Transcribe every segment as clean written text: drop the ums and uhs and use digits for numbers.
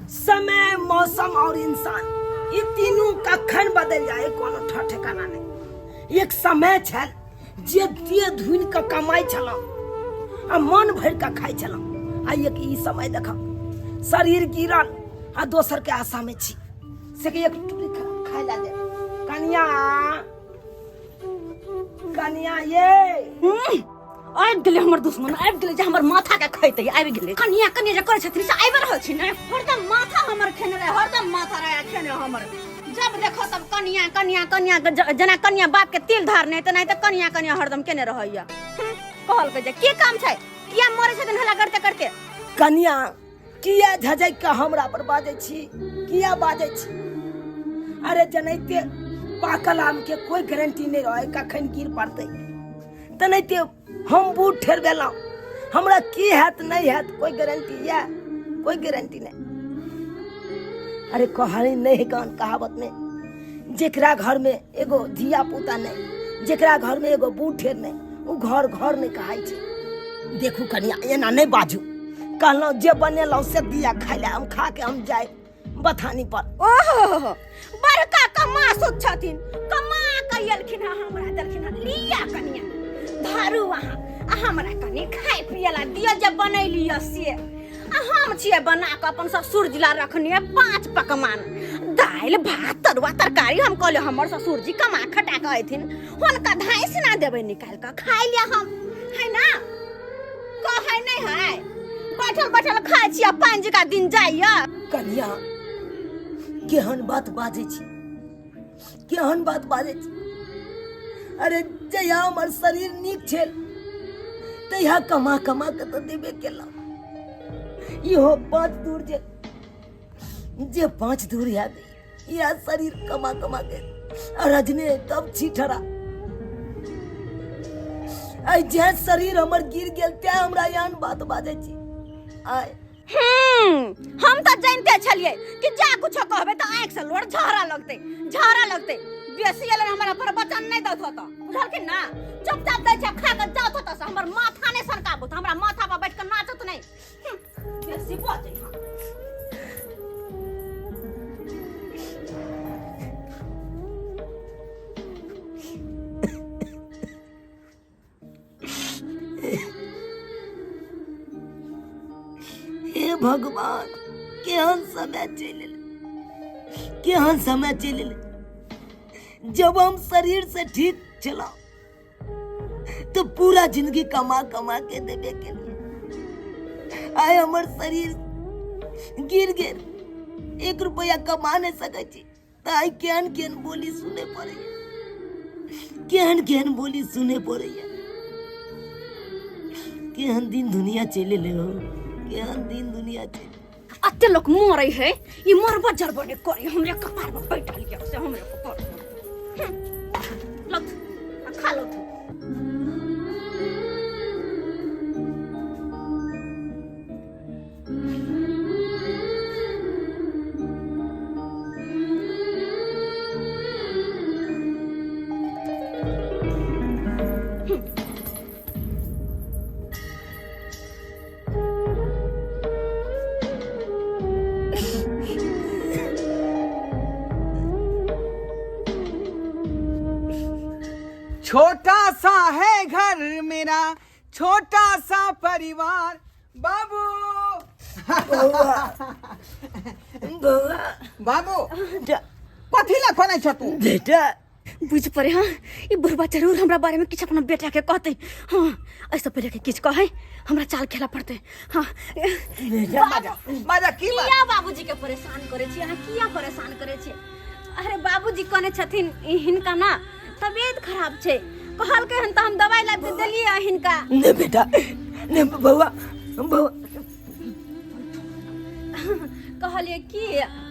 समय मौसम और इंसान ई तीनू कखन बदल जाए कोनो ठर ठिकाना नहीं। एक समय छल जे देह धुनि कऽ कमाइ छलहुँ आ मन भरि कऽ खाइ छलहुँ, आ एक ई समय देखब शरीर गिरल आ दोसर के आशा में छी से कि एक टुकड़ी खाय ला दे। कनिया कनिया ये आबि गेलै हमर दुश्मन, आबि गेलै जे हमर माथा के खैतै, आबि गेलै। कनिया कनिया जे करै छथिन से आबि रहल छी ने, हरदम माथा हमर खेने रहे, हरदम माथा रहे खेने हमर। जब देखो तब कनिया कनिया कनिया के जेना कनिया बाप के तिल धारने तेनाहिते कनिया कनिया हरदम केने रहैया। कहलकै जे की काम छै, किया मरै छथिन हल्ला करते करते। कनिया किया झझकि कऽ हमरा पर बाजै छी, किया बाजै छी? अरे जनैते पाकल आम के कोई गारंटी नहीं रहे कखन गिर पड़तै, तेनाहिते हम बूढ़ ठेर भेलहुँ, हमरा की हैत नहीं हैत कोई गारंटी या कोई गारंटी नहीं। अरे कहानी नहीं है कौन कहावत में, जेकरा घर में एगो धिया पुता नहीं, जेकरा घर में एगो बूढ़ ठेर नहीं, उ घर घर नहीं कहाई छै। देखू कनिया एना नहीं बाजू, कहलहुँ जे बनेलहुँ से दिया खाइ लए, हम खा के हम जाए बथानी पर। ओहो बड़का कमासुत छथिन, कमा के एलखिन हँ हमरा देलखिन हँ, लिया कनिया धरू अहाँ आ हमरा कनि खाय पिए ला दिअ जे बनैलियै से। आ हम छियै बना कऽ अपन ससुर जी ला रखने 5 पकवान, दालि भात तरुआ तरकारी। हम कहलियै हमर ससुर जी कमा खटा कऽ अयथिन, हुनका धाँसि ना देबै निकालि कऽ खाय लिअ हम, है ना? कहै नहि है, बैठल बैठल खाइ छी आ पानि जकाँ दिन जाइया। कनिया केहन बात बाजै छी, केहन बात बाजै छी? अरे जहिया हमर शरीर नीक छल तहिया कमा कमा के तऽ देबे केलहुँ। इहो 5 दूर जे 5 दूर याद इएह शरीर कमा कमा के रजने तब छी ठड़ा। आइ जे शरीर हमर गिर गेल तें हमरा एहन बात बाजै छी। आइ हम तऽ जानते छलियै कि जा कुछो कहबै तऽ आँखि से लोर झहरा लगतै, झहरा लगतै। बेसी एलै हमरा पर वचन नहि दौथ तऽ बुझलखिन ना, चुपचाप दै छै खा कऽ जाउ तऽ से हमर माथा नहि सनकाबू, हमरा माथा पर बैठ कऽ नाचत नहि। बेसी बजै हँ। हे भगवान, केहन समय चलि एलै, केहन समय चलि एलै। जब हम शरीर से ठीक छलहुँ तो पूरा जिंदगी कमा कमा के देबे के लिए, आइ हमर शरीर गिर गेल, 1 रुपया कमा नहीं सकै छी, तऽ आइ केहन केहन बोली सुने पड़ैया, केहन केहन बोली सुने पड़ैया। केहन दिन दुनिया चलि एलै हो, केहन दिन दुनिया चलि। अते लोक मरै है, ई मरबो जरबो नहि करै, हमरे कपार पर बैठल यऽ से हमरे कपार पर। लौथ, आ खा लौथ। छोटा सा है घर मेरा, छोटा सा परिवार। बाबू, बौआ, बौआ। बाबू, कथी ला खोलै छ तू? बेटा। बुझ पड़े हाँ, ई बुढ़बा जरूर हमरा बारे में किछु अपना बेटा के कहते। हाँ, ऐसे पहले के किछु कहे हमरा चाल खेला पड़ते। हाँ। बेटा। बाजा, बाजा, की बात? किया बाबूजी के परेशान करे छी अहाँ, किया परेशान करे छी? अरे बाबूजी कहने छथिन ई हिनका ना तबियत खराब छै, कहलकै हन तऽ हम दवाई लाबि कऽ देलियै हन हिनका। नहीं बेटा, नहीं बौआ, बौआ। कहलियै कि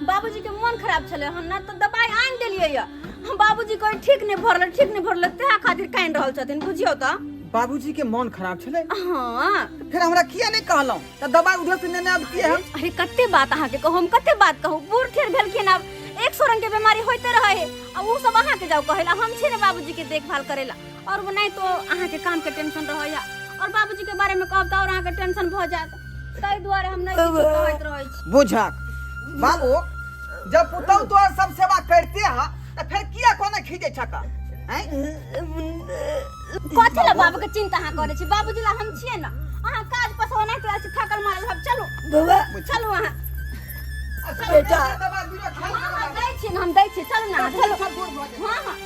बाबूजी के मन खराब छलै हन ना, तऽ दवाई आनि देलियै यऽ। हम बाबूजी कहै ठीक नहि भरल, ठीक नहि भरल, तेहा खातिर कानि रहल छथिन, बुझियौ तऽ। बाबूजी के मन खराब छलै? हाँ। फिर हमरा किया नहीं कहलहुँ? तऽ दवाई उधर से नेने अबतियै हम। अरे कते बात अहाँके कहू, हम कते बात कहू, बूढ़ ठेर भेलखिन आब, 100 रंग के बीमारी होइते रहे है, आ उ सब अहाँके जाउ कहै ला, हम छी ने बाबूजी के देखभाल करै ला, और वो नहीं तो अहाँके काम के टेंशन रहै है, और बाबूजी के बारे में कहब तऽ और अहाँके टेंशन भऽ जायत, ताहि दुआरे हम नहि किछु कहैत रहै छी। बुझक बाबू जब पुतहु तोहर सब सेवा करते हा त फेर किया कोना खींचे छका हैं कथी ला बाबू के चिंता अहाँ करै छी बाबूजी ला हम छियै ने अहाँ काज पर से ओनाहिते आयल छी थाकल मारल हम चलू बौआ चलू अहाँ बेटा। दवा बीरो खेल हाँ, हाँ, दै छी ने हम दै छी चलू ने अहाँ चलू सब दूर भऽ जेतै। हाँ हाँ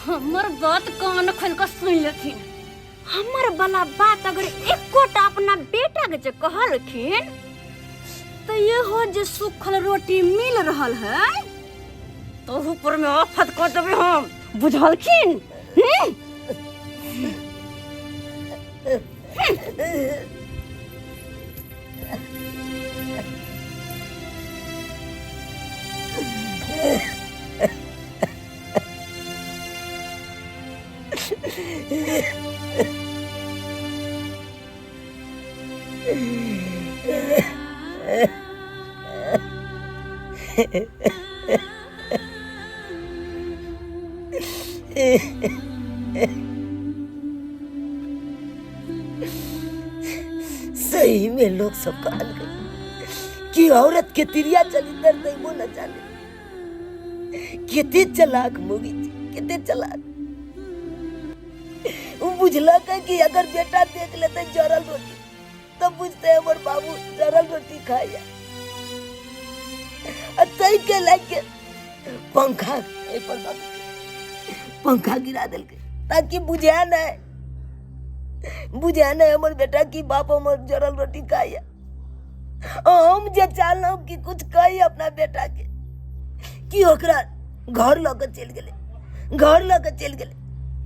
हमर बात कान खोल कऽ सुनि लेथिन हमर वाला बात अगर एकोटा अपना बेटा के जे कहलखिन तो इहो जे सूखल रोटी मिल रहल है तोहू पर में आफत कऽ देबै हम बुझलखिन हम्म? सही में लोग सब कहल गए कि औरत के तिरिया चरित्र नहीं वो न जाने कितने चलाक मुगी थी कितने चलाक उ बुझलक है कि अगर बेटा देख लेते जरल रोटी तब बुझते हमर बाबू जरल रोटी खाया आ तै के लाग के पंखा एहि पर बाबू के पंखा गिरा देलकै ताकि बुझा नहीं बुझा नहीं हमर बेटा कि बाप हमर जरल रोटी खाया हम जे चाहलहुँ कि कुछ कही अपना बेटा के कि ओकरा घर लऽ के चलि गेलै घर लऽ के चलि गेलै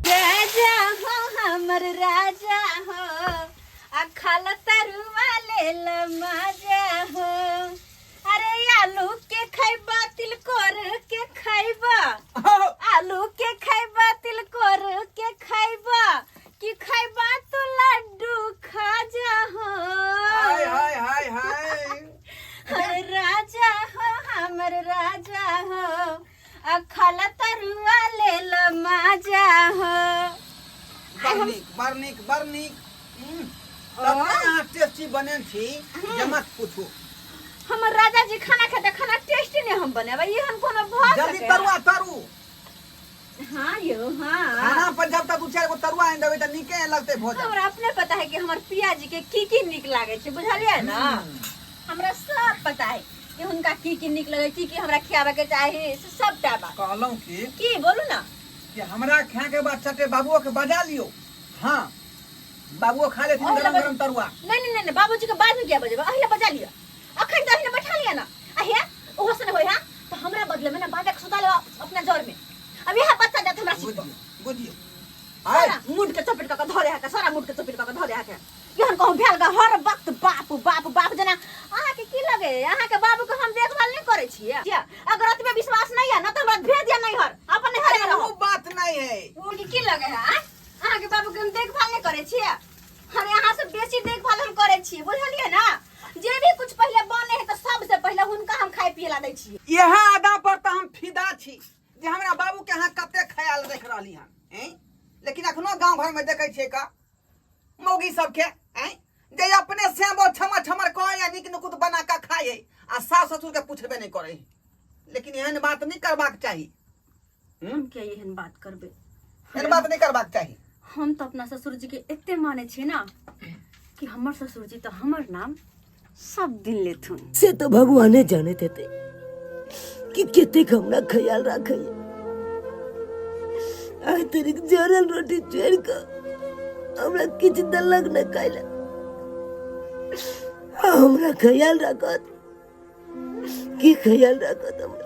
राजा हो हमर राजा हो अखल तरुआ लेल मजा हो अरे आलू के खैबा तिलकोर के खैबा आलू के खैबा तिलकोर के खैबा कि खैबा तो लड्डू खा जा हो हाय हाय हाय हाय अरे राजा हो हमर राजा हो अखल तरुआ लेल मजा हो बड़ नीक बड़ नीक बड़ नीक तते अहाँ टेस्टी बनेल छी जे मत पूछू हमर राजा जी खाना खेते खाना टेस्टी नहीं हम बनेबै एहन कोनो भऽ जल्दी सकैए? तरुआ तरू हाँ यौ हाँ खाना पर जब तक दू चारि गो तरुआ आनि देबै तऽ नीके लगतै भोजन हमरा अपने पता है कि हमर पिया जी के की की नीक लागे छै बुझलियै ना हमरा सब पता है कि हुनका की की नीक लगे की की हमरा खियाबे के चाही से सबटा बात कहलहुँ कि की बोलू ना कि हमरा खाए के बाद चटे बाबुओ के बजा लियौ हाँ बाबुओ खा लेथिन ओहि गरम लए गरम तरुआ नहीं नहीं नहीं बाबूजी के बाद में क्या बजेबै अहिले बजा लिअ अखन तऽ अहिने बैठा लिअ ना आ हे ओहो से होय हा तऽ हमरा बदले में ना बाजा के सुता लेबा अपना जर में अब यह बच्चा जात हमरा सीख बुझियौ बुझियौ आय सारा मुंड के चपेट कऽ के धऽ दे के सारा मुंड के चपेट कऽ के धऽ दे के एहन कहूँ भेल गा हर वक्त बाप बाप बाप जना अहाँके की लगे अहाँके बाबू के हम देखभाल नहीं करै छियै अगर अतबे विश्वास नहीं है ना तऽ हमरा भेज दिया नैहर अपन नैहर अरे में वो रहो बात नहीं है वो के की लगे है आँय? अहाँके बाबू के हम देखभाल नहीं करै छियै अरे अहाँ से बेसी देखभाल हम करै छियै बुझलियै ना जे भी कुछ पहिले बने है तऽ सबसे पहिले हुनका हम खाय पिए ला दै छियै इएह अदा पर तऽ हम फिदा छी जे हमरा बाबू के अहाँ कते ख्याल रख रहली हन हैं लेकिन अखनो गांव घर में देखै छियै का मौगी सबके हैं जे अपने सेबो छमर छमर कहै या नीक नुकुत बना कऽ खाइ है आ सास ससुर के पूछबे नहि करै है लेकिन एहन बात नहि करबाक चाही हम किया एहन बात करबै एहन बात नहि करबाक चाही हम तऽ अपना ससुर जी के एते मानै छियै ना कि हमर ससुर जी तऽ हमर नाम सब दिन लेथुन से तो भगवाने जानैत हेतै कि कतेक हमरा ख्याल राखैया आइ तरिक जरल रोटी छोड़ि कऽ हमरा किछु देलक नहि खाइ लए आ हमरा ख्याल राखत की ख्याल राखत हमरा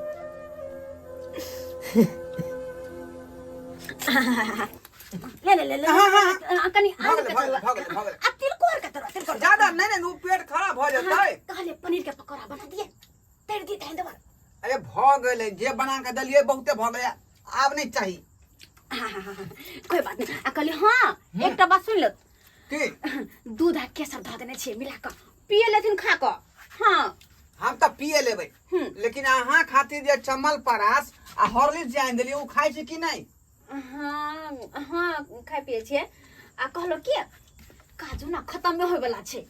ले ले ले ले हाँ, हाँ, आ, कनि भऽ आलू गेलै, के भऽ गेलै, तरुआ भऽ गेलै, भऽ गेलै। आ तिलकोर के तरुआ तिलकोर के ज्यादा नहीं नहीं उ पेट खराब भऽ जेतै कहले पनीर के पकौड़ा बना दिए तैर दिए तहन देबर अरे भऽ गेलै जे बना के देलियै बहुते भऽ गेलै आब नहीं चाही हाँ हाँ हाँ हाँ, कोई बात नहीं आ कहली हाँ एकटा बात सुन लो की दूध आ केसर धऽ देने छियै मिला कऽ पिए लेथिन खा कऽ हाँ हम तऽ पिए लेबै लेकिन अहाँ खातिर जे चमल परास आ हॉर्लिक्स जे आनि देलियै ओ खाइ छी कि नहि हाँ हाँ खाइ पिए छियै आ कहलो कि काजू ना खतम होय वाला छै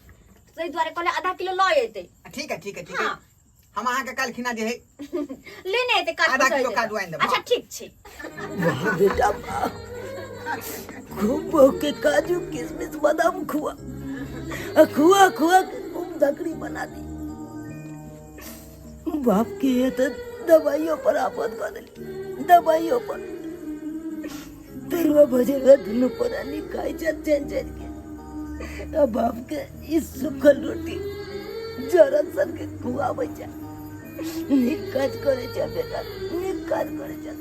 ताहि दुआरे कहले आधा किलो लऽ एतै। ठीक है, ठीक है, ठीक है। हाँ। हम अहाँके काल्हि खिना जे है लेने एतै काजू। आधा किलो काजू आनि देब। अच्छा, हाँ। ठीक छै। वाह बेटा वाह, खूब बहू के काजू किशमिश बादाम खुआ आ खुआ खुआ के खूब धकड़ी बना दी। बाप के ये तो दवाइयों पर आफत कऽ देली, दवाइयों पर। तरुआ भजरुआ दुनू परानी खाइ छै चैन चैन के, आ बाप के ई सुखल रोटी जरन सन के खुआबै छै। नीक काज करै छै बेटा, नीक काज करै छै।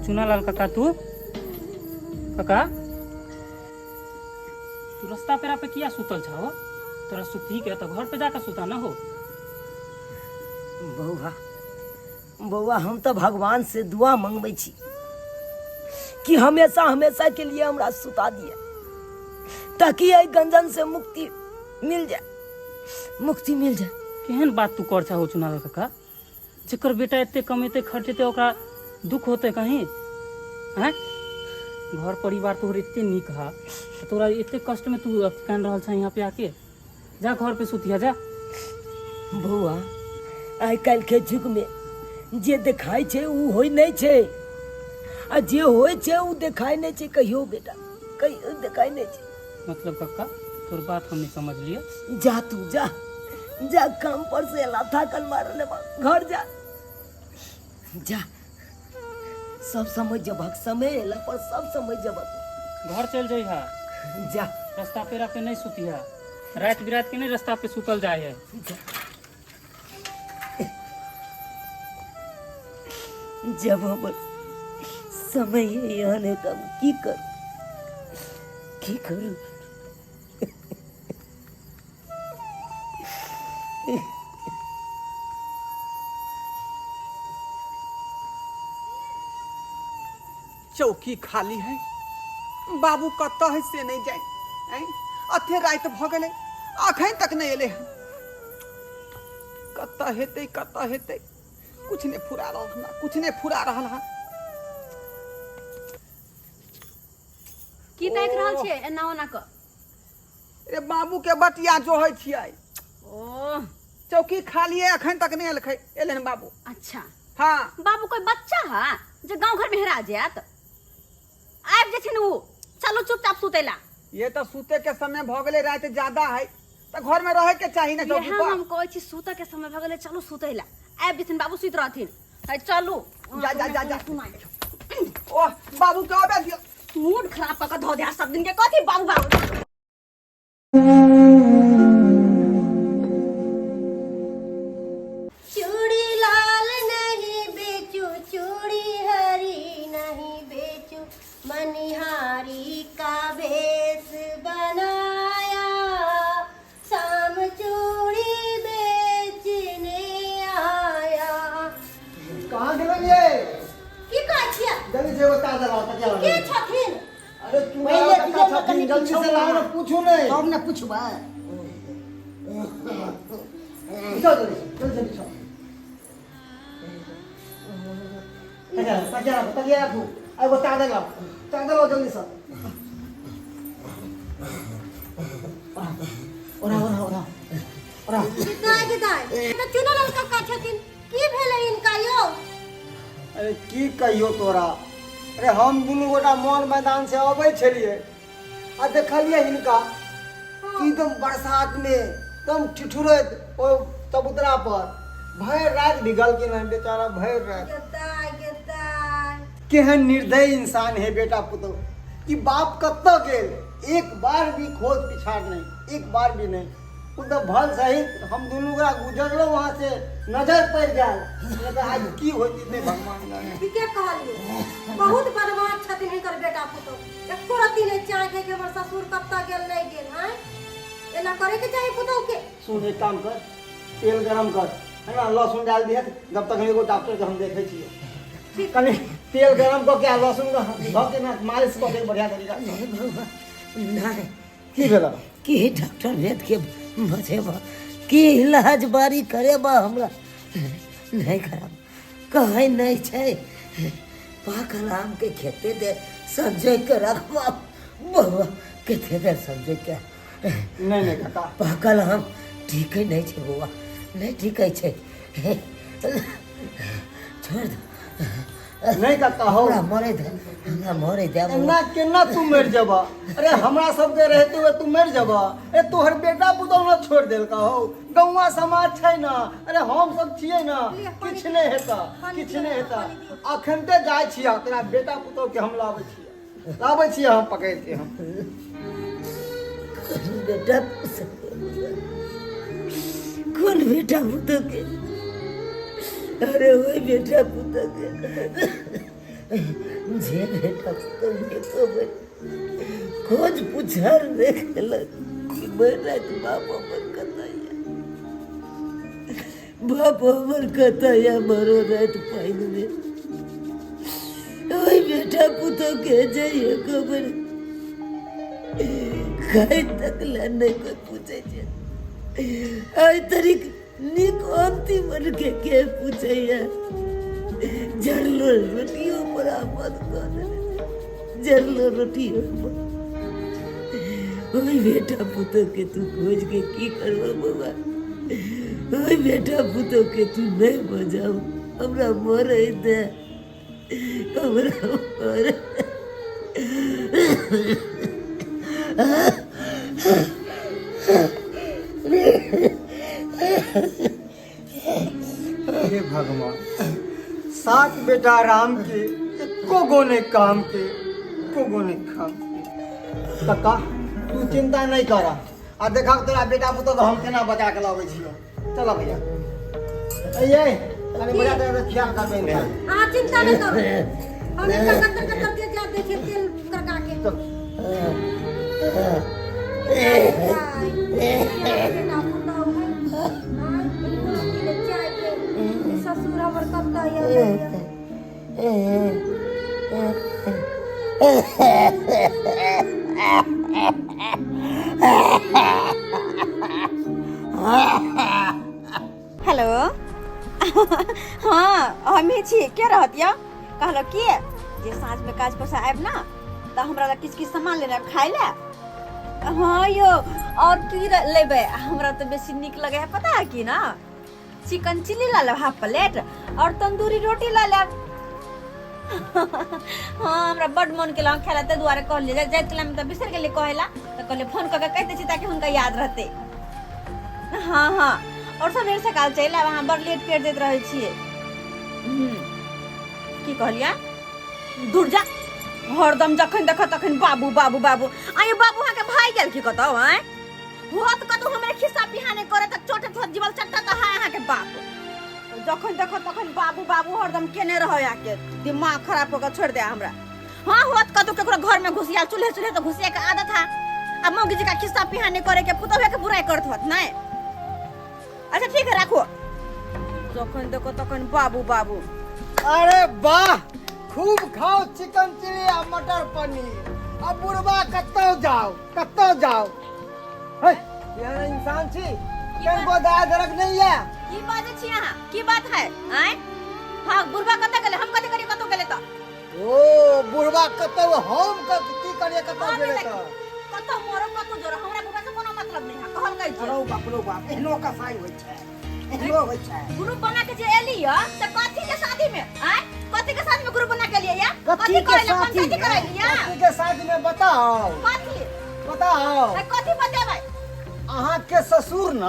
चुनालाल काका, तू काका, तू रास्ता पेरा पे किया सुतल छहो? तोरा सुतही के तो घर पे जाके सुता ना हो। बौआ, बौआ, हम तऽ भगवान से दुआ मंगबै छी कि हमेशा हमेशा के लिए हमरा सुता दिए, ताकि एहि गंजन से मुक्ति मिल जाए, मुक्ति मिल जाए। केहन बात तू कर छहो चुनालाल काका? जेकर बेटा एते कमेते खर्चेते, ओकरा दुख होते कहीं? हैं, घर परिवार तोहर एते नीक हा, त तोरा एते कष्ट में तू कान रहल छह यहाँ पे आके? जा, घर पे सुतिया जा। बौआ, आइ काल्हि के युग में जे देखाइ छै उ होइ नहि छै, आ जे होइ छै उ देखाइ नहि छै कहियो बेटा, कहियो देखाइ नहि छै। मतलब कक्का, तोर बात हम नहीं समझ लिया। जा तू जा, जा, काम पर से एला थाकल मारल बा, घर जा, जा। सब समझ जबक समय एला पर सब समझ जबक। घर चल जइहा। जा। रास्ता पेरा पे नहीं सुतिहा, रात बिरात के नहीं रास्ता पे सुतल जाए है। जा। जब हमर समय एहन है तऽ हम की करू, की करू? चौकी खाली है, बाबू कतऽ है से नहीं जाए। आँय, अथे राति भऽ गेलै, अखन तक नहि एलै हन। कतऽ हेतै, कतऽ हेतै? कुछ नहि फुरा रहल हमरा, कुछ नहि फुरा रहल हन। की ताकि रहल छियै एना ओना कऽ? रे, बाबू के बटिया जोहै छियै। ओ। चौकी खाली है, अखन तक नहि एलखै, एलै हन बाबू। अच्छा। हाँ। बाबू कोई बच्चा है जे गांव घर में हेरा जायत? आबि जेथिन उ, चलू चुपचाप सुतेला। ये तो सुते के समय भऽ गेलै, राति ज्यादा है तऽ घर में रहे के चाही ने चौकी इएह पर। हम कहै छी, सुतऽ के समय भऽ गेलै, चलू सुतेला। आबि जेथिन बाबू, सुति रहथिन। है चलू। जा, जा, जा, जा। सुनाइ। ओह, बाबू के आबे दियौ। मूड खराब कऽ के धऽ दे सब दिन के। कथी बाबू बाबू? चूड़ी लाल नहीं बेचू, चूड़ी हरी नहीं बेचू, मनिहारी का भेष बनाया, शाम चूड़ी बेचने आया। कहाँ गेलियै? की कहै छियै? जल्दी से एगो चादर लाओ, तकिया लाओ। के छथिन? अरे तू पहिले काका दियौ ने छथिन, कनि जल्दी से किछो। लाओ ने, पूछू नहीं। तब ने पुछबै। बिछाओ जल्दी से, जल्दी से बिछाओ। तकिया राखू, तकिया राखू, तकिया राखू। आ एगो चादर लाओ, चादर लाओ जल्दी से। ओढ़ा, ओढ़ा, ओढ़ा, ओढ़ा। दाय के दाय, तऽ चुनल काका छथिन, की भेलै हिनका यौ? अरे की कहियो तोरा, अरे हम दुनू गोटा मॉल मैदान से अबै छलियै आ देखलियै हिनका कि एकदम बरसात में एकदम ठिठुरैत ओ चबूतरा पर भरि राति भिगलखिन हन बेचारा, भरि राति। गे दाय, गे दाय। केहन निर्दयी इंसान है बेटा पुतोह कि बाप कतऽ गेल एक बार भी खोज पिछाड़ नहीं, एक बार भी नहीं। ओ तऽ भल सहित हम दुनू गोरा गुजरलहुँ वहाँ से, नजर पड़ि गेल, नहि तऽ आज की होइत नहि भगवान जाने। ठीके कहलियै, बहुत बदमाश छथिन हिनकर बेटा पुतोह। एको रत्ती नहि चाहै छै कि हमर ससुर कतऽ गेल नहि गेल। आँय, एना करैके चाही पुतोह के? सुन, एक काम कर, तेल गरम कर है ना, लहसुन डाल दिहे, जब तक एगो डॉक्टर के हम देखै छियै। कनि तेल गरम कऽ के आ लहसुन धऽ के ना मालिश कऽ के बढ़िया तरीका से। नहि। की भेल? की डॉक्टर भेद के बचेबा, की इलाज बारी करेबा हमरा? नहि करब कहै नहि छै पाकल आमके खेते दे संजोग के रखबा बौआ कते देर संजोग के नहि नहि काका पाकल आम ठीके नहि छै बौआ नहि ठीके छै छोड़ दे नहि काका हो हमरा मरे दे हमरा मरे दे बौआ। एना केना तू मरि जेबा अरे हमरा सबके रहते हुए तू मरि जेबा अरे तोहर बेटा पुतहु ने छोड़ि देलका हो गौवा समाज छै ने अरे हम सब छियै ने लिअ, पानी किछु नहि हेतऽ पानी किछु दिअ, नहि हेतऽ पानी दिअ। अखन ते जाइ छियै तोरा बेटा पुतहु के हम लाबै छियै लाबै छियै हम पकड़ि के हम कोन बेटा पुतहु कोन बेटा पुतहु के अरे ओहि बेटा पुतहु के जे बेटा पुतहु एको बेर खोज पुछार नहि केलक कि भरि राति बाप हमर कतऽ यऽ बाप हमर कतऽ यऽ भरो राति पानिमे ओहि बेटा पुतहु के जे एको बेर खाइ तक लए नहि कोइ पूछै छै एहि तरीक नीक अंतिम के के पूछैया जरलो रोटियो बरामद कऽ देने छै जरलो रोटियो पर ओहि बेटा पुतोह के तू खोज के की करबो बौआ ओहि बेटा पुतोह के तू नहि बजाउ हमरा मरै दे हमरा मरै हे भगवान सात बेटा राम के एको गो ने काम के एको गो ने काम के कक्का तू चिंता नहीं कर आ देखा तोरा बेटा पुतोह के हम केना बचा के लाबै छियो चल भैया अइये कनी बजा के ख्याल करबै इनका अहाँ चिंता नहि करू हम एकटा कत्तर कत्तर के जा दै छियै तेल करका के चल ससुर हमर कतऽ यऽ हेलो हाँ हमही छी के रहत यऽ कहलक की जे साँझमे काज पर से आयब ने तऽ हमरा लए किछु किछु सामान लेने आयब खाय लए हाँ यौ आओर की लेबै हमरा तऽ बेसी नीक लगै है पता है की ना चिकन चिल्ली लऽ लेब हाफ प्लेट आओर तंदूरी रोटी लऽ लेब हाँ हमरा बड्ड मन केलक खाय लए ताहि दुआरे कहलियै जाइत कालमे तऽ बिसरि गेलियै कहै लए तऽ कहलियै फोन कऽ के कहि दै छी ताकि हुनका याद रहतै हाँ हाँ आओर सबेर सकाल चलि आयब अहाँ बड़ लेट करि दैत रहै छियै की कहलियै दूर जा हरदम जखन देखऽ तखन बाबू बाबू बाबू आइयो बाबू अहाँके भाइ गेल की कतौ आँय होत कतौ हमरे खिस्सा पिहाने करे तऽ चोटे थोत जीवल चट्टा तऽ है अहाँके बाप जखन देखो तखन बाबू बाबू हरदम केने रहो आके दिमाग खराब होकर छोड़ दे हमरा हाँ होत कतौ केकरो घर में घुसिया चूल्हे चूल्हे तो घुसिया के आदत है अब मौगी जी का खिस्सा पिहाने करे के पुतोहे के बुराई करत होत नहीं अच्छा ठीक है राखो जखन देखो तखन बाबू बाबू अरे वाह खूब खाओ चिकन चिली आ मटर पनीर आ बुढ़बा कतौ जाओ कतौ जाओ हे एहन इंसान छी कनको दाय दरक नहीं है की बाजै छी अहाँ की बात है आँय हाँ बुढ़बा कतऽ गेलै हम कथी करियै कतौ गेलै तऽ ओ बुढ़बा कतौ हम की करिए कतौ हाँ, गेलै बेटा, तऽ कतौ मरो कतौ जोरो हमरा बुढ़बा से कोनो मतलब नहीं है कहल गई छै अरे बाप रे बाप एहनो कसाई होइ छै एहनो होइ छै ग्रुप बना के जे एली य से कथी के शादी में आय कथी के शादी में ग्रुप बना के एलियै या कथी के करै ला शादी पंचायती में? करै या कथी के शादी में बताओ कथी बताओ आ, कथी बतेबै अहाँ के ससुर न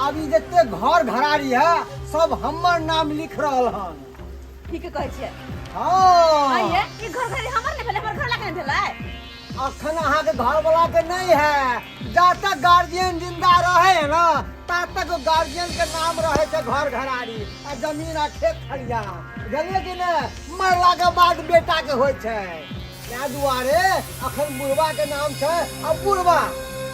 आब ई जते घर घरारी है सब हमर नाम लिख रहल हन ठीक कहै छियै हाँ आइए ई घर घरी हमर नहि भेलै हमर घर लगे नहि भेलै अखन अहाँ के घर वाला के नहीं है जा तक गार्जियन जिंदा रहे है ना ता तक गार्जियन के नाम रहे छै घर घरारी आ जमीन आ खेत खलिहान बुझलियै कि नहि मरला के बाद बेटा के होइ छै ताहि दुआरे अखन बुढ़वा के नाम छै आ बुढ़वा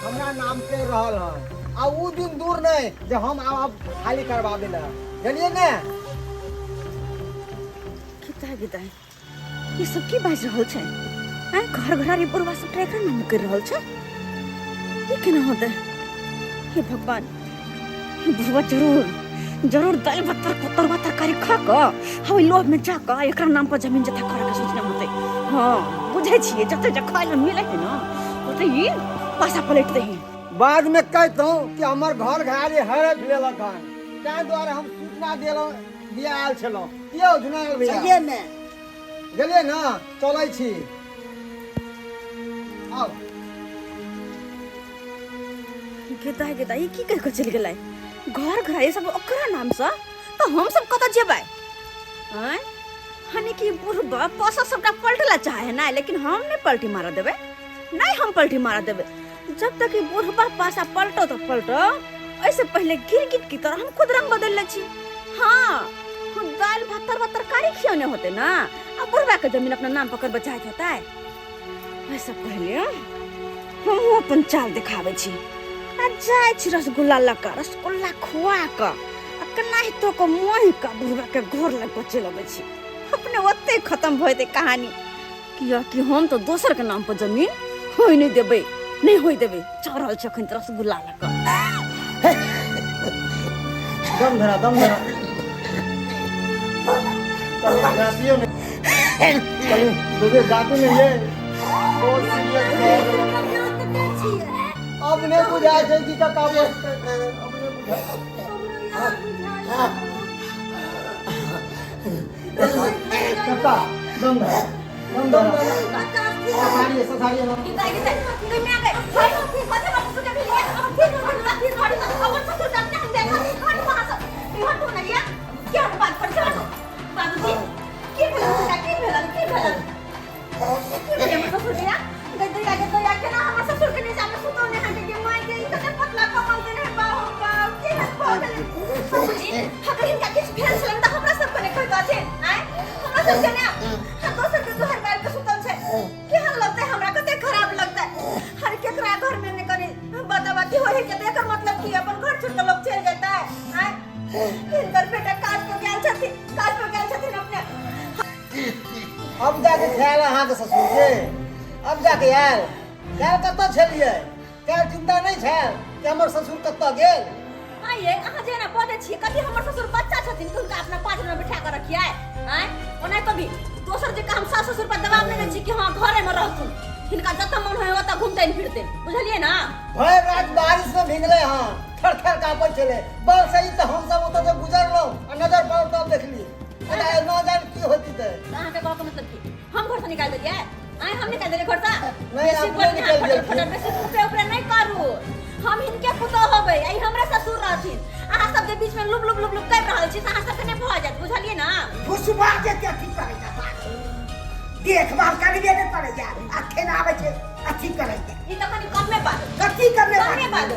हमरा नाम पे रहल हन आ उ दिन दूर नहीं जे हम आब खाली करवाबे ला बुझलियै ने किता गिता ई सब की बाजि रहल छै आँय घर घरारी बुढ़वा सब एकर नाम करि रहल छै ई केना होतै हे भगवान ई बुढ़वा जरूर जरूर दालि भात तरुआ तरकारी खा कऽ आ ओहि लोभमे जा कऽ एकरा नाम पर जमीन जथा करऽ के सोचने होतै। हँ, बुझै छियै, जते जे खाय लए मिलै है ने ओते ई पासा पलटि दै है। बादमे कहितहुँ कि हमर घर घरारी हड़प लेलक हन, ताहि दुआरे हम सूचना देलहुँ दिया आयल छलहुँ। यौ झुनायल भैया, सहिएमे गेलियै ने, चलै छी, आउ। गेदा गेदा, ई की कहि कऽ चलि गेलै? घर घर ई सब ओकरा नामसँ, तऽ हम सब कतऽ जेबै? आँय, हनी कि बुढ़बा पैसा सबटा पलटला चाहे है ना, लेकिन हम नहीं पलटी मारऽ देबै, नहीं हम पलटी मारऽ देबै। जब तक ई बुढ़बा पैसा पलटो तऽ पलटो, एहिसँ पहिले गिरगिट की तरह हम खुद रंग बदलि लै छी। हाँ, हम दालि भात तरुआ तरकारी खियौने होतै ना, आ बुढ़बा के जमीन अपना नाम पकड़बऽ चाहैत होतै। एहिसँ पहिले हमहूँ अपन चाल देखाबै छी आ जाइ छी रसगुल्ला लऽ कऽ, रसगुल्ला खुआ कऽ आ केनाहितो कऽ मोहि कऽ बुढ़बाके घर लग कऽ चलि अबै छी। अपने ओतहि खतम भऽ जेतै कहानी, कियाकि हम तऽ दोसरके नाम पर जमीन होइ नहि देबै, नहि होइ देबै। चढ़ल छै अखन तऽ रसगुल्ला लऽ कऽ। दम धरा, दम धरा, कनी ने, कनी दूधे जातू नहीं ये बहुत सीरियस भऽ गेलै। अपने बुझाइ छै कि कका अपने बुझाइ। कका, दम धरा, दम धरा, ससारिए, ससारिए ना। गीता गीता गई मैं गई भाई, कथी बात सुन के भेलिए? ठीक हो ठीक हो, अपन ससुर के हम देखा हट वहां से, हटो ना या क्या बात कर छो? बाबूजी, की भेल बेटा? की भेल? की भेल? की भेल हमर ससुर के? गई दैया के दैया, केना हमर ससुर के नीचा में सुतौ ने हाके के माय के, ई कते पतला कमल देने है। बाप बाप, की भऽ गेलै बाबूजी? अगर हिनका किछु भेल छलनि तऽ हमरा सबके नहि कहितथिन? आँय, हमरा सबके ने, हम दोसर के दुहर बार के सुतल छै, केहन लगतै हमरा? कते खराब लगतै। हर केकरा घर में ने कनी बाताबाती होय है के, तऽ एकर मतलब की अपन घर छोड़ के लोग चलि जेतै? आँय, हिनकर बेटा काज पर गेल छथिन, काज पर गेल छथिन अपने। अब जाके ख्याल अहाँके ससुर के, अब जाके आयल। काल्हि कतऽ छलियै? काल्हि चिन्ता नहि छल कि हमर ससुर कतऽ गेल? आइए अहाँ जेना बजै छियै, कथी हमर ससुर बच्चा छथिन कि हुनका अपना पाँच में बैठा कऽ रखियै? आँय, ओना कभी दोसर जकाँ हम सास ससुर पर दबाव नहि दै छी कि हँ घरेमे रहथुन। हिनका जतऽ मन होय ओतऽ घुमतनि फिरतनि, बुझलियै ना? भरि राति बारिश में भींगले हँ, थर थर काँपै छलै। बल सही तऽ हमसब ओतऽ से गुजरलहुँ आ नजर पड़ल तब देखली, नहि न जानि की होती तऽ। तऽ अहाँके कहऽके मतलब की, हम घरसँ निकालि देलियै? आँय, हम निकालि देलियै घरसँ? नहि, बेसी अपने बोलनी निकालि फटर देलखिन। फटर बेसी ऊपरे ऊपरे नहि करू। हम हिनके पुतोह होबै, ई हमरे ससुर रहथिन। अहाँ सब जे बीच में लुब लुब लुब लुब कर रहल छी, से अहाँ सबके नहि भऽ जायत, बुझलियै ना? फुसबा के के अथी करैया, देखभाल करबे नहि करैया आ खेना आबै छै अथी करैया। ई तऽ कनि कमे बात। कथी कमे? कमे बात।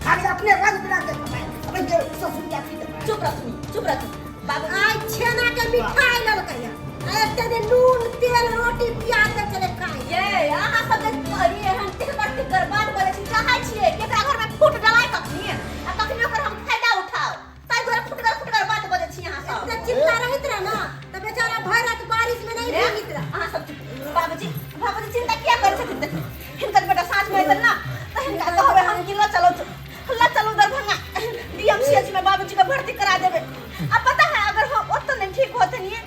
खाली अपने रंग बिरंग के कमाइ अबै छै, ससुर के अथी देखबै। चुप रहथुन, चुप रहथुन बाबू। आइ छेना के मिठाई लेलकै हन, आ एते दिन नून तेल रोटी प्याज दे छलै खाइ। ये अहाँ सब जे करिए हम तिकर तिकर बात बोलै छी, चाहै छियै केकरा घर में फूट डलाय कखनी आ कखनी ओकर हम फायदा उठाओ, ताहि दुआरे फुटगर फुटगर बात बजै छी अहाँ सब। एते चिंता रहैत रह ना तऽ बेचारा भरि रात बारिश में नहीं भीगित रह। अहाँ सब चुप। बाबूजी, बाबूजी चिंता किया करै छथिन? देखियौ, हिनकर बेटा साँझ में एतन ना तऽ हिनका कहबै हम कि लऽ चलो, लऽ चलू दरभंगा डीएमसीएच में, बाबूजी के भर्ती करा देबै। आ पता है, अगर हम ओतऽ नहीं ठीक होतन ये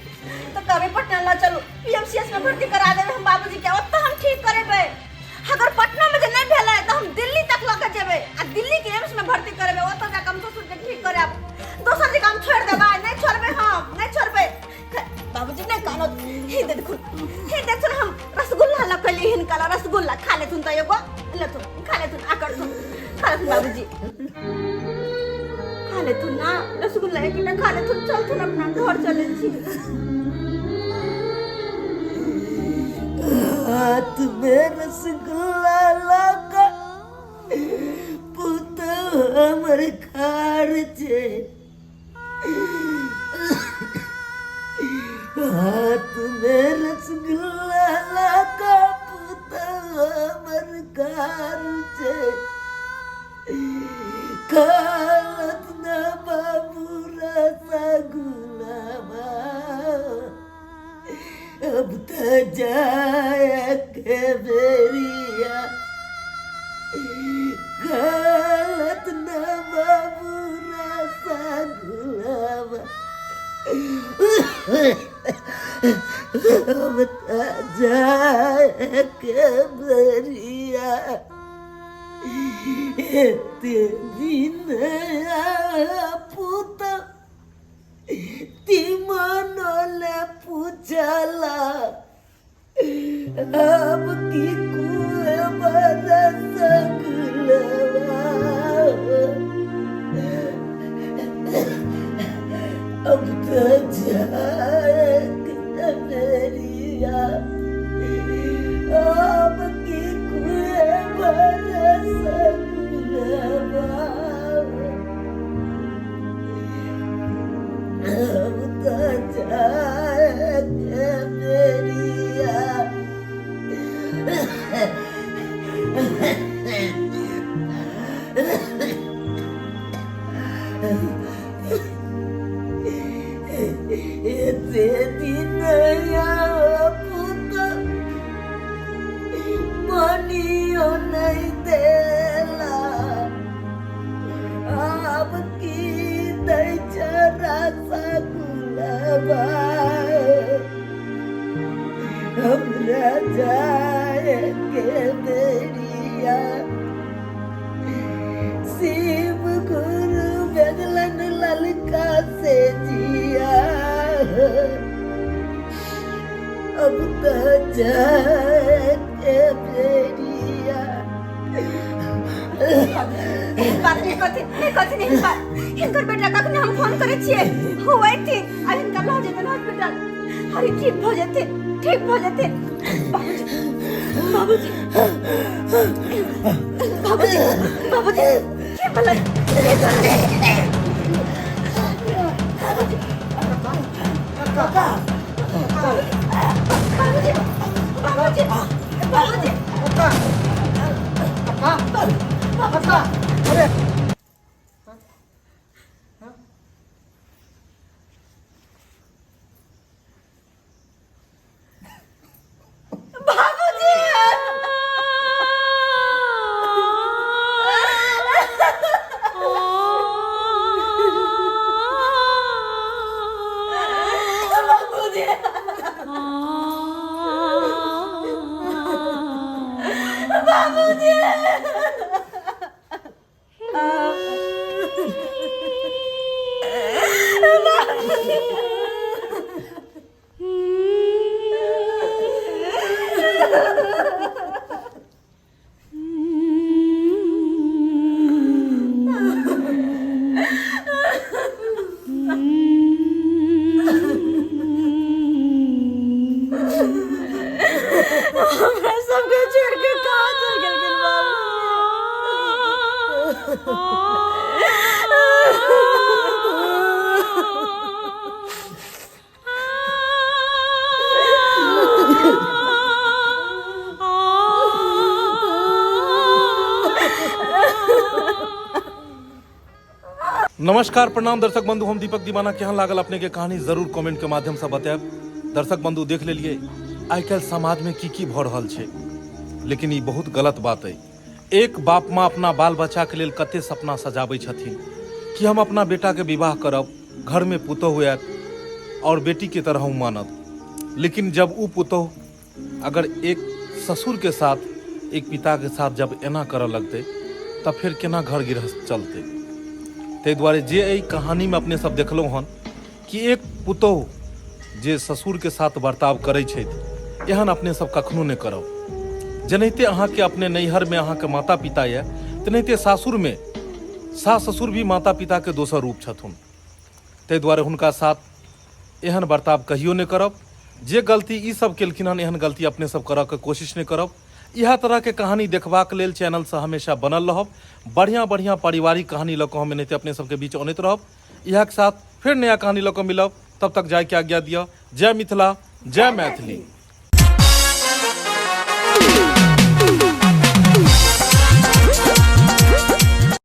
तो कहबै पटना लऽ चलू, पीएमसीएच में भर्ती करा देबै हम बाबूजी के, ओतऽ हम ठीक करेबै। अगर पटना में जे नहीं भेलै तऽ हम दिल्ली तक लऽ के जेबै आ दिल्ली के एम्स में भर्ती करेबै, ओतऽ जाके हम ससुर के ठीक करायब। दोसर जगह हम छोड़ि देबै? नहीं छोड़बै, हम नहीं छोड़बै। बाबूजी नहीं कानत। हे देखुन, हे देखुन, हम रसगुल्ला लऽ के लिए हिनका ला, रसगुल्ला खा लेथुन तऽ एगो लेथुन, खा लेथुन, आकर्षण खा लेथुन। बाबूजी, खा लेथुन ना रसगुल्ला, एक खा लेथुन। चलथुन, अपना घर चलै छी। हाथ में रसगुल्ला लगा पुतहु हमर खार छै, हाथ में रसगुल्ला लगा पुतहु हमर खार छै, खालत ना बाबू रसगुल्ला, अब तो जाए के बेरिया, गलत न बाबू रसगुल्ला। अब त जाके बेरिया एते दिन पुत तीमन ले पूछला अब की कुए बरस गुलवा अब तो जाए मेरिया अब की कुए बरस गुलवा अब तो जाए मेरिया। एते दिन पुत मनियो नहीं देला आब की दै रसगुल्ला हमरा जाए के बेरिया शिव गुरु भेजलन ललका से जिया अब तो जाए के बेरिया। एहन बात नहि कहथिन, नहि कहथिन एहन बात। हिनकर बेटा कखने हम फोन करै छियै, हो अयथिन आ हिनका लऽ जेतनि हॉस्पिटल। अरे ठीक भऽ जेथिन, ठीक भऽ जेथिन। बाबूजी, बाबूजी, बाबूजी, बाबूजी, की भेलै? की भेलै? बाबूजी, बाबूजी, बाबूजी, बाबूजी। बाबूजी, बाबूजी। हमरा सबके छोड़ के कहाँ चल गेलखिन बाबू? नमस्कार, प्रणाम दर्शक बंधु, हम दीपक दीवाना। केहन लागल अपने के कहानी जरूर कमेंट के माध्यम से बतायब। दर्शक बंधु, देख लेलिए आइ काल्हि समाज में की की भऽ रहल छै, लेकिन ई बहुत गलत बात है। एक बाप माँ अपना बाल बच्चा के लेल कते सपना सजाबै छथिन कि हम अपना बेटा के विवाह करब, घर में पुतोहु आयत और बेटी के तरह हम मानब। लेकिन जब उ पुतोहु अगर एक ससुर के साथ, एक पिता के साथ जब एना करऽ लगतै तब फेर केना घर गृहस्थ चलतै। ताहि दुआरे जे एहि कहानीमे अपने सब देखलहुँ हन कि एक पुतोहु जे ससुरके साथ बर्ताव करै छथि, एहन अपने सब कखनो नहि करब। जेनाहिते अहाँके अपने नैहरमे अहाँके माता पिता यऽ, तेनाहिते सासुरमे सास ससुर भी माता पिताके दोसर रूप छथुन। ताहि दुआरे हुनका साथ एहन बर्ताव कहियो नहि करब। जे गलती ई सब केलखिन हन, एहन गलती अपने सब करऽके कोशिश नहि करब। इएह तरहके कहानी देखबाक लेल चैनलसँ हमेशा बनल रहब। बढ़िआँ बढ़िआँ पारिवारिक कहानी लऽ कऽ हम एनाहिते अपने सबके बीच अनैत रहब। इएहके साथ फेर नया कहानी लऽ कऽ मिलब, तब तक जायके आज्ञा दिअ। जय मिथिला, जय मैथिली।